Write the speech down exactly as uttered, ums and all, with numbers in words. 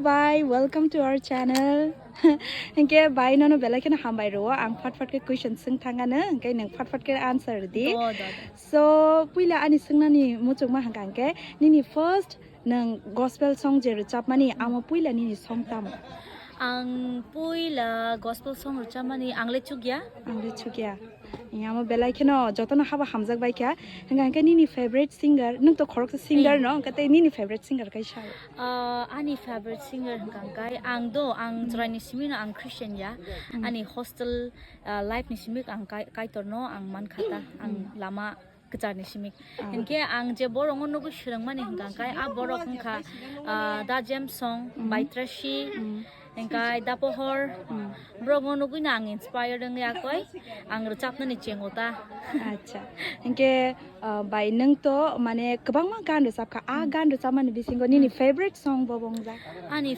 Bye, welcome to our channel. Hingke bai nono belai kheno hambai rwo, ang phat phat khe question swng thangano, hingke nwng phat phat khe answer di. Do, do, do. So puila ani swngnani muchungma hangka hingke nini first nwng gospel song je rwchapmani amo puila nini song tamo? Ang puila gospel song rwchapmani ang le chukya. Ang le chukya. Amo belai kheno jotono haba hamjak bai kha. Hingka hingke nini favorite singer, nwng to khoroksa singer no, hingke tei nini favorite singer kaisa? Ah, ani favorite singer hwnkha hwnkhe ang do, ang chwraini simi no ang Christian ya. Ani hostel ah, life ni simi ang kai- Kaitor no ang mankha ta, ang lama kwchar ni simi. Hinkhe ang je borok no nugwi swrwngmani hwnkha hwnkhe a borok wngkha ah, Da James song, Baitrashi, hingkai Da Pohor. Borok no nugwi no ang inspired wngya koi, ang rwchapnani chengo ta. Acha. Hingke uh, bai nwng to mane kwbangma gan rwchapkha. A gan rwchapmani bisingo nini favorite song bo wngjak? Ani